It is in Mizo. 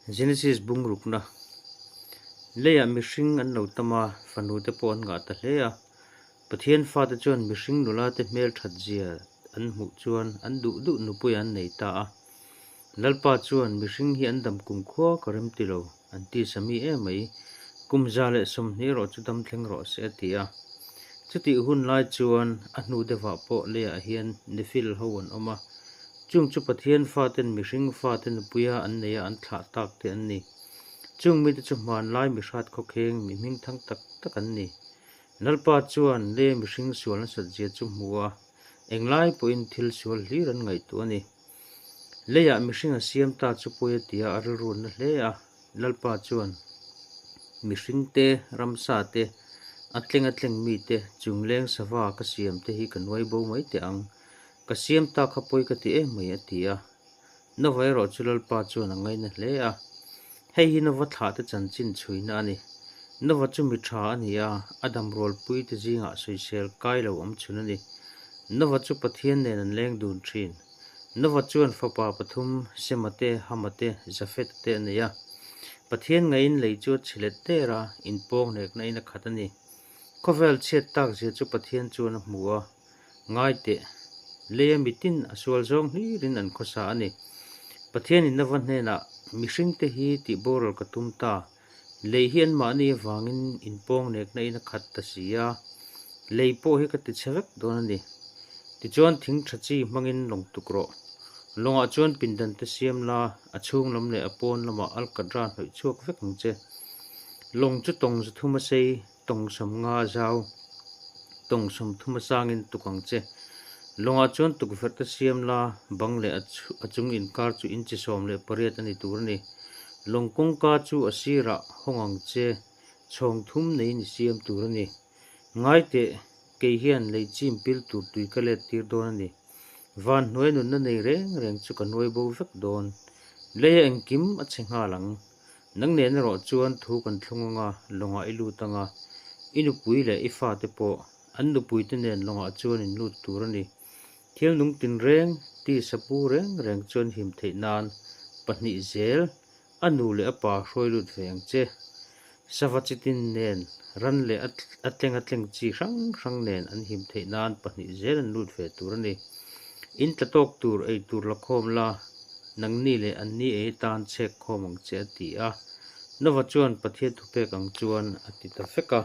Genesis bungrukna Leiah mihring an lo tam a, fanute pawh an ngah ta hle a. Pathian fate chuan mihring nulate hmel that zia an hmuh chuan an duh duh nupui an nei ta a. Lalpa chuan mihring hi an dam kum khua ka rem ti lo, an ti sa mi em mai. Kum 120 erawh chu dam thleng rawh se a ti a. Chutih hun lai chuan a hnu deuhah pawh leiah hian Nephil ho an awm a. Chung chu Pathian faten mihring fate nupuia an neia an thlah tak te an ni. Chung mite chu hmanlai mihrat khawkheng mi hmingthang tak tak an ni. Lalpa chuan le mihring sual nasat zia chu hmu a, englai pawhin thil sual hlir an ngaihtuah a ni. Leiah mihring a siam ta chu pawi a tia a rilrunna hle a, Lalpa chuan mihring te, ramsa te, a tleng a tleng mi te, chungleng sava ka siam te hi ka nuai bo mai teh ang. Ka siam ta kha pawi ka ti em mai a ti a. Nova erawh chu Lalpa chuan a ngaina hle a. Hei hi Nova thlah te chanchin chhuina a ni. Nova chu mi tha a ni a, a damrualpui te zingah sawisel kai lo awm chhun a ni. Nova chu Pathian nen an leng dun thin. Nova chuan fapa pathum, Sema te, Hama te, Jafeta te a nei a. Pathian ngaiin lei chu a chhe let der a, inpawng hnekna in a khat a ni. Khawvel chhiat tak zia chu Pathian chuan a hmu a. Ngai teh, leia mitin a sual zawng hlirin an khawsa a ni. Pathianin Nova hnenah, Mihringte hi tih boral ka tum ta, lei hi anmahni avangin inpawng nekna in a khat ta si a, lei pawh hi ka ti chhe vek dawn a ni. Tichuan thing tha chi hmangin lawng tuk rawh. Lawngah chuan pindan te siam la, a chhung lam leh a pawn lamah alkatra hnawih chhuak vek ang che. Lawng chu tawng zathum a sei, Tawng 50 a zau, tawng 30 a sangin tuk ang che. Lawngah chuan tukverh te siam la, bang leh a chung inkar chu inchi 18 a ni tur a ni. Lawng kawngka chu a sirah hawng ang che, chhawng thum neiin i siam tur a ni. Ngai teh, kei hian lei chim pil tur tui ka let tir dawn a ni. Van hnuai nunna nei reng reng chu ka nuai bo vek dawn. Leia engkim a chhe nghal ang. Nang nen erawh chuan thu kan thlung anga lawngah i lut anga, i nupui leh i fate pawh an nupuite nen lawngah chuan in lut tur a ni. Thil nung tinreng, tisa pu reng reng chuan him theih nan pahnih zel a nu leh a pa hruai lut ve ang che. Sava chitin nen, ran leh a tleng a tleng chi hrang hrang nen an him theih nan pahnih zel an lut ve tur a ni. In tla tawk tur ei tur la khawm la, nangni leh anni ei tan chhek khawm ang che a ti a. Nova chuan Pathian thupek ang chuan a ti ta vek a.